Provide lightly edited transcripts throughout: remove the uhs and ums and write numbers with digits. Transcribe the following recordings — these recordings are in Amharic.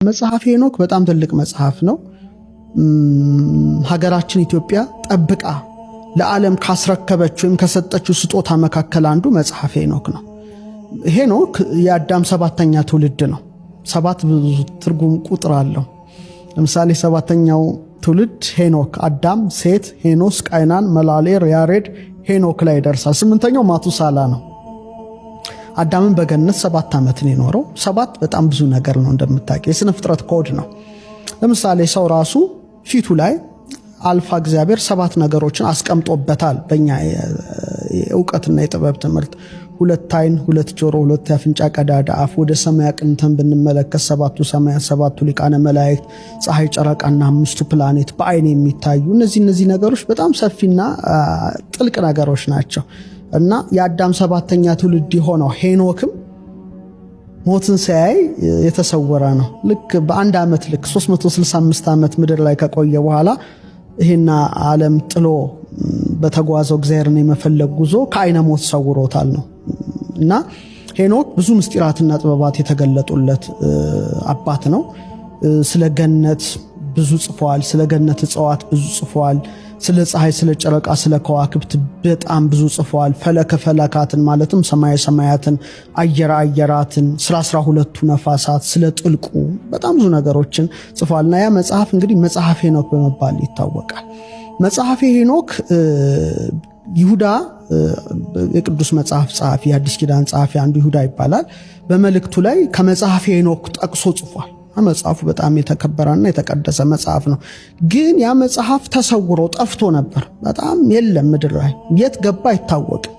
መጽሐፍ ሄኖክ በጣም ትልቅ መጽሐፍ ነው። ሀገራችን ኢትዮጵያ ጠብቃ ለዓለም ካስረከበች ወይም ከሰጠችው ስጦታ መካከል አንዱ መጽሐፍ ሄኖክ ነው። ሄኖክ የአዳም ሰባተኛ ትውልድ ነው። ሰባት ብዙ ትርጉም ቁጥር አለው። ለምሳሌ ሰባተኛው ትውልድ ሄኖክ፣ አዳም፣ ሴት፣ ሄኖስ፣ ቃይናን፣ መላሌር፣ ያሬድ፣ ሄኖክ ላይ ይደርሳል። ስምንተኛው ማቱሳላ ነው። አዳምን በገነት 7 ዓመት ነው የኖረው። 7 በጣም ብዙ ነገር ነው እንደምታውቂው፣ የስነ ፍጥረት ኮድ ነው። ለምሳሌ ሰው ራሱ ፊቱ ላይ አልፋ እግዚአብሔር 7 ነገሮችን አስቀምጦበታል። በእኛ እውቀትና የጥበብ ትምህርት 2 አይን፣ 2 ጆሮ፣ 2 የአፍንጫ ቀዳዳ፣ አፍ። ወደ ሰማይ አቅንተን ብንመለከት 7ቱ ሰማያት፣ 7ቱ ሊቃነ መላእክት፣ ፀሐይ፣ ጨረቃና 5ቱ ፕላኔት በአይን የሚታዩ እነዚህ ነገሮች በጣም ሰፊና ጥልቅ ነገሮች ናቸው። እና የአዳም ሰባተኛ ትውልድ የሆነው ሄኖክም ሞትን ሲያይ የተሰወረ ነው። ልክ በአንድ ዓመት ልክ 365 ዓመት ምድር ላይ ከቆየ በኋላ ይሄና ዓለም ጥሎ በተጓዘው እግዚአብሔርን የመፈለግ ጉዞ ከአይነ ሞት ሰውሮታል ነው። እና ሄኖክ ብዙ ምስጢራትና ጥበባት የተገለጡለት አባት ነው። ስለ ገነት ብዙ ጽፏል። ስለ ገነት እጽዋት ብዙ ጽፏል። ስለ ፀሐይ፣ ስለ ጨረቃ፣ ስለ ከዋክብት በጣም ብዙ ጽፏል። ፈለከ ፈለካትን ማለትም ሰማይ ሰማያትን፣ አየር አየራትን፣ ስለ 12ቱ ነፋሳት፣ ስለ ጥልቁ በጣም ብዙ ነገሮችን ጽፏልና ያ መጽሐፍ እንግዲህ መጽሐፈ ሄኖክ በመባል ይታወቃል። መጽሐፈ ሄኖክ ይሁዳ የቅዱስ መጽሐፍ ጸሐፊ፣ የአዲስ ኪዳን ጸሐፊ አንዱ ይሁዳ ይባላል። በመልእክቱ ላይ ከመጽሐፈ ሄኖክ ጠቅሶ ጽፏል። መጽሐፉ በጣም የተከበረና የተቀደሰ መጽሐፍ ነው። ግን ያ መጽሐፍ ተሰውሮ ጠፍቶ ነበር። በጣም የለም፣ ምድር ላይ የት ገባ አይታወቅም።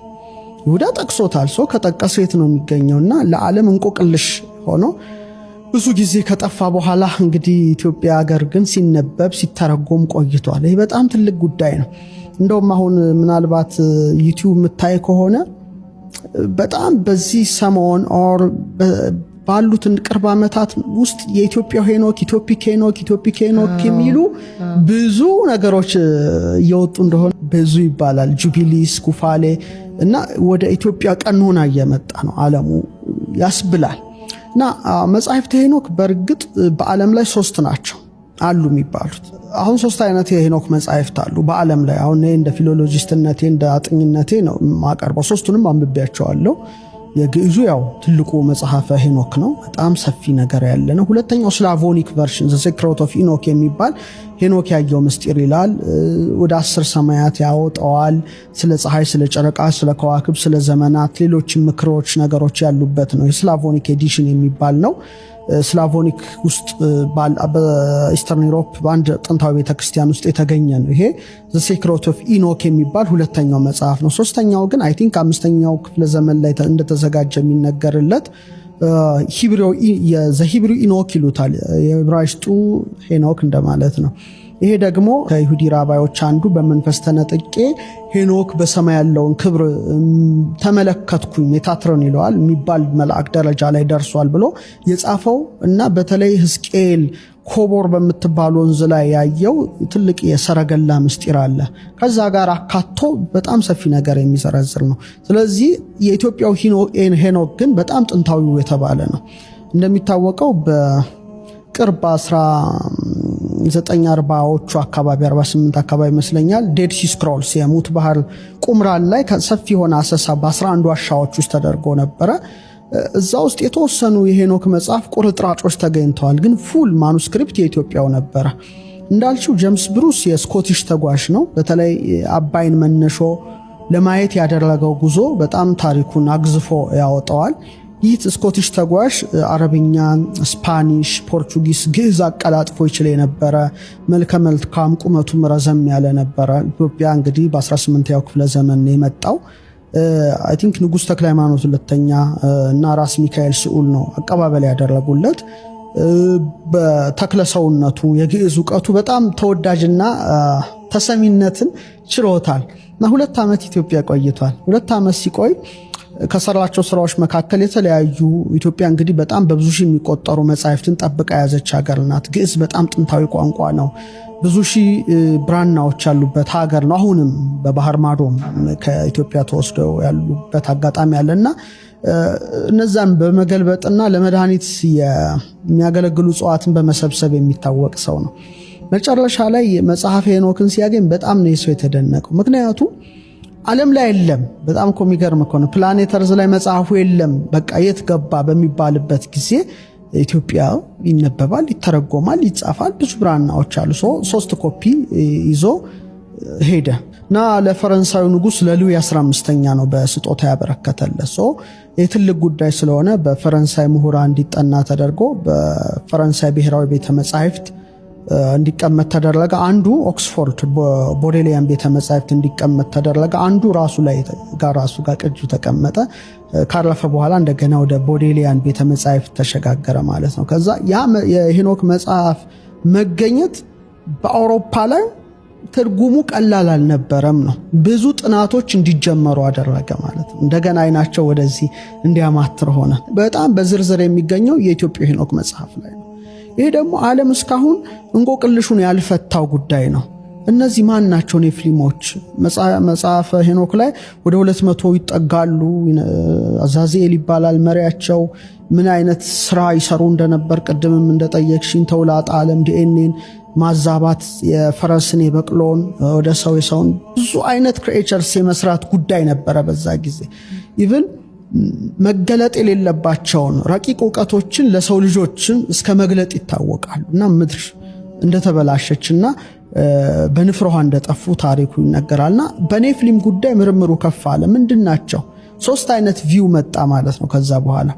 ይሁዳ ጠቅሶታል። ሰው ከጠቀሰው የት ነው የሚገኘውና ለዓለም እንቆቅልሽ ሆኖ ብዙ ጊዜ ከጠፋ በኋላ እንግዲህ ኢትዮጵያ ሀገር ግን ሲነበብ ሲተረጎም ቆይቷል። ይሄ በጣም ትልቅ ጉዳይ ነው። እንደውም አሁን ምናልባት ዩቲዩብ የምታይ ከሆነ በጣም በዚህ ሰሞን or ባሉት ቅርብ ዓመታት ውስጥ የኢትዮጵያ ሄኖክ፣ Ethiopic ሄኖክ፣ Ethiopic ሄኖክ የሚሉ ብዙ ነገሮች እየወጡ እንደሆነ ብዙ ይባላል። Jubilees፣ ኩፋሌ እና ወደ ኢትዮጵያ ቀኖና እየመጣ ነው ዓለሙ ያስብላል። እና መጻሕፍተ ሄኖክ በእርግጥ በዓለም ላይ 3 ናቸው አሉ የሚባሉት። አሁን 3 አይነት የሄኖክ መጻሕፍት አሉ በዓለም ላይ። አሁን እኔ እንደ philologist ነቴ እንደ አጥኝነቴ ነው የማቀርበው። 3ቱንም አንብቤያቸዋለሁ። የግዕዙ ያው ትልቁ መጽሐፈ ሄኖክ ነው፣ በጣም ሰፊ ነገር ያለ ነው። ሁለተኛው Slavonic version The Secret of Enoch የሚባል ሄኖክ ያየው ምስጢር ይላል። ወደ 10 ሰማያት ያወጣዋል። ስለ ፀሐይ፣ ስለ ጨረቃ፣ ስለ ከዋክብት፣ ስለ ዘመናት፣ ሌሎችም ምክሮች ነገሮች ያሉበት ነው። የ Slavonic edition የሚባል ነው። ስላቮኒክ ውስጥ በ Eastern Europe በአንድ ጥንታዊ ቤተክርስቲያን ውስጥ የተገኘ ነው። ይሄ The Secret of Enoch የሚባል ሁለተኛው መጽሐፍ ነው። ሶስተኛው ግን I think 5ኛው ክፍለ ዘመን ላይ እንደተዘጋጀ የሚነገርለት The Hebrew Enoch ይሉታል። የዕብራይስጡ ሄኖክ እንደማለት ነው። ይሄ ደግሞ ከይሁዲ ራባዮች አንዱ በመንፈስ ተነጥቄ ሄኖክ በሰማይ ያለውን ክብር ተመለከትኩኝ ሜታትሮን ይለዋል የሚባል መልአክ ደረጃ ላይ ደርሷል ብሎ የጻፈው እና በተለይ ሕዝቅኤል ኮቦር በምትባል ወንዝ ላይ ያየው ትልቅ የሰረገላ ምስጢር አለ። ከዛ ጋር አካቶ በጣም ሰፊ ነገር የሚዘረዝር ነው። ስለዚህ የኢትዮጵያው ሄኖክ ግን በጣም ጥንታዊው የተባለ ነው። እንደሚታወቀው በቅርብ 1940ዎቹ አካባቢ 48 አካባቢ ይመስለኛል Dead Sea Scrolls የሙት ባህር ቁምራን ላይ ሰፊ የሆነ አሰሳ በ11 ዋሻዎች ውስጥ ተደርጎ ነበረ። እዛ ውስጥ የተወሰኑ የሄኖክ መጽሐፍ ቁርጥራጮች ተገኝተዋል። ግን full manuscript የኢትዮጵያው ነበረ። እንዳልሽው ጀምስ ብሩስ የ Scottish ተጓዥ ነው። በተለይ አባይን መነሾ ለማየት ያደረገው ጉዞ በጣም ታሪኩን አግዝፎ ያወጣዋል። ይህ Scottish ተጓዥ አረብኛ፣ Spanish፣ Portuguese፣ ግዕዝ አቀላጥፎ ይችል የነበረ መልከ መልካም ቁመቱም ረዘም ያለ ነበረ። ኢትዮጵያ እንግዲህ በ18ኛው ክፍለ ዘመን ነው የመጣው። I think ንጉሥ ተክለ ሃይማኖት ሁለተኛ እና ራስ ሚካኤል ስዑል ነው አቀባበል ያደረጉለት። በተክለ ሰውነቱ የግዕዝ እውቀቱ በጣም ተወዳጅና ተሰሚነትን ችሮታል። እና 2 ዓመት ኢትዮጵያ ቆይቷል። 2 ዓመት ሲቆይ ከሰራቸው ስራዎች መካከል የተለያዩ ኢትዮጵያ እንግዲህ በጣም በብዙ ሺህ የሚቆጠሩ መጻሕፍትን ጠብቃ የያዘች ሀገር ናት። ግዕዝ በጣም ጥንታዊ ቋንቋ ነው። ብዙ ሺህ ብራናዎች ያሉበት ሀገር ነው። አሁንም በባህር ማዶም ከኢትዮጵያ ተወስደው ያሉበት አጋጣሚ አለና እነዛን በመገልበጥና ለመድኃኒት የሚያገለግሉ እጽዋትን በመሰብሰብ የሚታወቅ ሰው ነው። መጨረሻ ላይ መጽሐፈ ሄኖክን ሲያገኝ በጣም ነው ሰው የተደነቀው። ምክንያቱም ዓለም ላይ የለም። በጣም እኮ የሚገርም እኮ ነው። Planet Earth ላይ መጽሐፉ የለም። በቃ የት ገባ በሚባልበት ጊዜ ኢትዮጵያ ይነበባል፣ ይተረጎማል፣ ይጻፋል። ብዙ ብራናዎች አሉ። ሶስት ኮፒ ይዞ ሄደ እና ለፈረንሳዩ ንጉስ ለሉዊ 15ኛ ነው በስጦታ ያበረከተለት። የትልቅ ጉዳይ ስለሆነ በፈረንሳይ ምሁራን እንዲጠና ተደርጎ በፈረንሳይ ብሔራዊ ቤተ መጻሕፍት እንዲቀመጥ ተደረገ። አንዱ ኦክስፎርድ ቦዴሊያን ቤተ መጻሕፍት እንዲቀመጥ ተደረገ። አንዱ ራሱ ላይ ጋር ራሱ ጋር ቅጁ ተቀመጠ። ካረፈ በኋላ እንደገና ወደ ቦዴሊያን ቤተ መጻሕፍት ተሸጋገረ ማለት ነው። ከዛ ያ የሄኖክ መጽሐፍ መገኘት በአውሮፓ ላይ ትርጉሙ ቀላል አልነበረም ነው። ብዙ ጥናቶች እንዲጀመሩ አደረገ ማለት ነው። እንደገና አይናቸው ወደዚህ እንዲያማትር ሆነ። በጣም በዝርዝር የሚገኘው የኢትዮጵያ ሄኖክ መጽሐፍ ላይ ነው። ይሄ ደግሞ ዓለም እስካሁን እንቆቅልሹን ያልፈታው ጉዳይ ነው። እነዚህ ማን ናቸው ኔፍሊሞች? መጽሐፈ ሄኖክ ላይ ወደ 200 ይጠጋሉ። አዛዜል ይባላል መሪያቸው። ምን አይነት ስራ ይሰሩ እንደነበር ቅድምም እንደጠየቅሽኝ ተውላጠ ዓለም ዲኤንኤን ማዛባት፣ የፈረስን የበቅሎን ወደ ሰው የሰውን ብዙ አይነት creatures የመስራት ጉዳይ ነበረ በዛ ጊዜ። Even መገለጥ የሌለባቸውን ረቂቅ እውቀቶችን ለሰው ልጆችን እስከ መግለጥ ይታወቃሉ። እና ምድር እንደተበላሸችና በንፍር ውሃ እንደጠፉ ታሪኩ ይነገራልና በኔፍሊም ጉዳይ ምርምሩ ከፍ አለ። ምንድን ናቸው? ሶስት አይነት view መጣ ማለት ነው። ከዛ በኋላ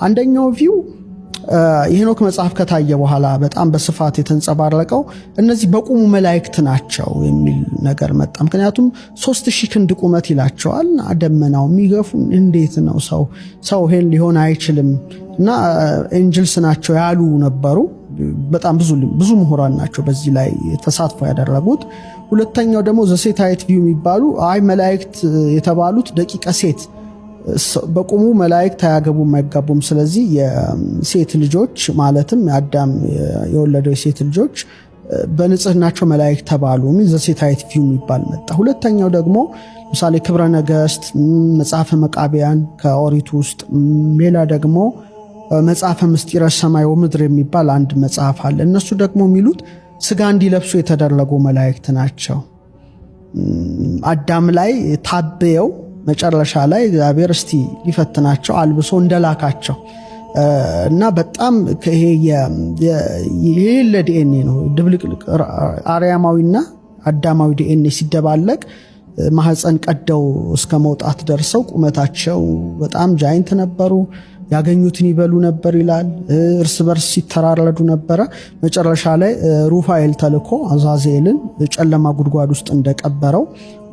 አንደኛው view የሄኖክ መጽሐፍ ከታየ በኋላ በጣም በስፋት የተንጸባረቀው እነዚህ በቁሙ መላእክት ናቸው የሚል ነገር መጣ። ምክንያቱም 3000 ክንድ ቁመት ይላቸዋል። ደመናው የሚገፉ እንዴት ነው ሰው ይሄን ሊሆን አይችልም እና angels ናቸው ያሉ ነበሩ። በጣም ብዙ ብዙ ምሁራን ናቸው በዚህ ላይ ተሳትፎ ያደረጉት። ሁለተኛው ደግሞ the Sethite view የሚባሉ አይ መላእክት የተባሉት ደቂቀ ሴት፣ በቁሙ መላእክት አያገቡም አይጋቡም። ስለዚህ የሴት ልጆች ማለትም አዳም የወለደው የሴት ልጆች በንጽህናቸው መላእክት ተባሉ። The Sethite view የሚባል መጣ። ሁለተኛው ደግሞ ለምሳሌ ክብረ ነገስት፣ መጽሐፈ መቃቢያን ከኦሪቱ ውስጥ፣ ሌላ ደግሞ መጽሐፈ ምስጢረ ሰማይ ወምድር የሚባል አንድ መጽሐፍ አለ። እነሱ ደግሞ የሚሉት ስጋ እንዲለብሱ የተደረጉ መላእክት ናቸው። አዳም ላይ ታብየው መጨረሻ ላይ እግዚአብሔር እስቲ ሊፈትናቸው አልብሶ እንደላካቸው እና በጣም ይሄ የሌለ ዲኤንኤ ነው። ድብልቅልቅ አርያማዊና አዳማዊ ዲኤንኤ ሲደባለቅ ማህፀን ቀደው እስከ መውጣት ደርሰው ቁመታቸው በጣም giant ነበሩ። ያገኙትን ይበሉ ነበር ይላል። እርስ በርስ ሲተራረዱ ነበረ። መጨረሻ ላይ ሩፋኤል ተልኮ አዛዜልን ጨለማ ጉድጓድ ውስጥ እንደቀበረው፣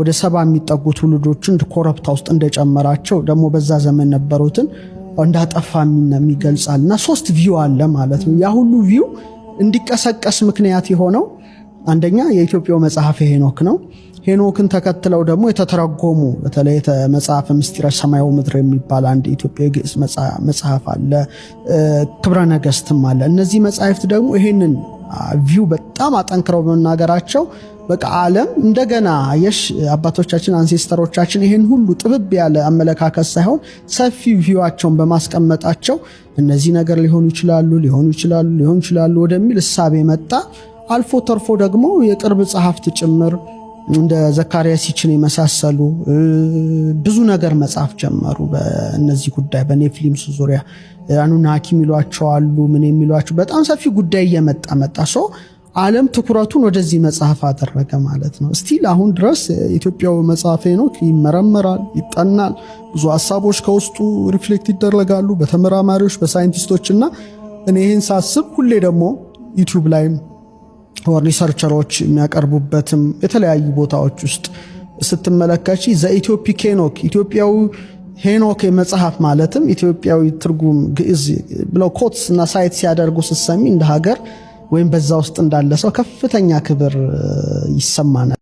ወደ 70 የሚጠጉ ትውልዶችን ኮረብታ ውስጥ እንደጨመራቸው፣ ደግሞ በዛ ዘመን ነበሩትን እንዳጠፋ ይገልጻል። እና ሶስት view አለ ማለት ነው። ያ ሁሉ view እንዲቀሰቀስ ምክንያት የሆነው አንደኛ የኢትዮጵያው መጽሐፈ ሄኖክ ነው። ሄኖክን ተከትለው ደግሞ የተተረጎሙ በተለይ መጽሐፈ ምስጢረ ሰማይ ወምድር የሚባል አንድ ኢትዮጵያ ግዕዝ መጽሐፍ አለ። ክብረ ነገስትም አለ። እነዚህ መጽሐፍት ደግሞ ይሄንን view በጣም አጠንክረው በመናገራቸው በቃ ዓለም እንደገና የሽ አባቶቻችን ancestor ኦቻችን ይህን ሁሉ ጥብብ ያለ አመለካከት ሳይሆን ሰፊ view ኣቸውን በማስቀመጣቸው እነዚህ ነገር ሊሆኑ ይችላሉ፣ ሊሆኑ ይችላሉ፣ ሊሆኑ ይችላሉ ወደሚል እሳቤ መጣ። አልፎ ተርፎ ደግሞ የቅርብ ጸሐፍት ጭምር እንደ ዘካርያስ ሲችን የመሳሰሉ ብዙ ነገር መጻፍ ጀመሩ። በእነዚህ ጉዳይ በኔፍሊምስ ዙሪያ አኑናኪ የሚሏቸው አሉ፣ ምን የሚሏቸው በጣም ሰፊ ጉዳይ እየመጣ መጣ። So ዓለም ትኩረቱን ወደዚህ መጽሐፍ አደረገ ማለት ነው። Still አሁን ድረስ ኢትዮጵያዊ መጽሐፈ ሄኖክ ይመረመራል፣ ይጠናል። ብዙ ሀሳቦች ከውስጡ reflect ይደረጋሉ በተመራማሪዎች በሳይንቲስቶች። እና እኔ ይህን ሳስብ ሁሌ ደግሞ YouTube ላይም researcher ኦች የሚያቀርቡበትም የተለያዩ ቦታዎች ውስጥ ስትመለከቺ the Ethiopic ሄኖክ፣ ኢትዮጵያዊ ሄኖክ መጽሐፍ ማለትም ኢትዮጵያዊ ትርጉም ግዕዝ ብለው quotes እና cite ሲያደርጉ ስትሰሚ እንደ ሀገር ወይም በዛ ውስጥ እንዳለ ሰው ከፍተኛ ክብር ይሰማናል።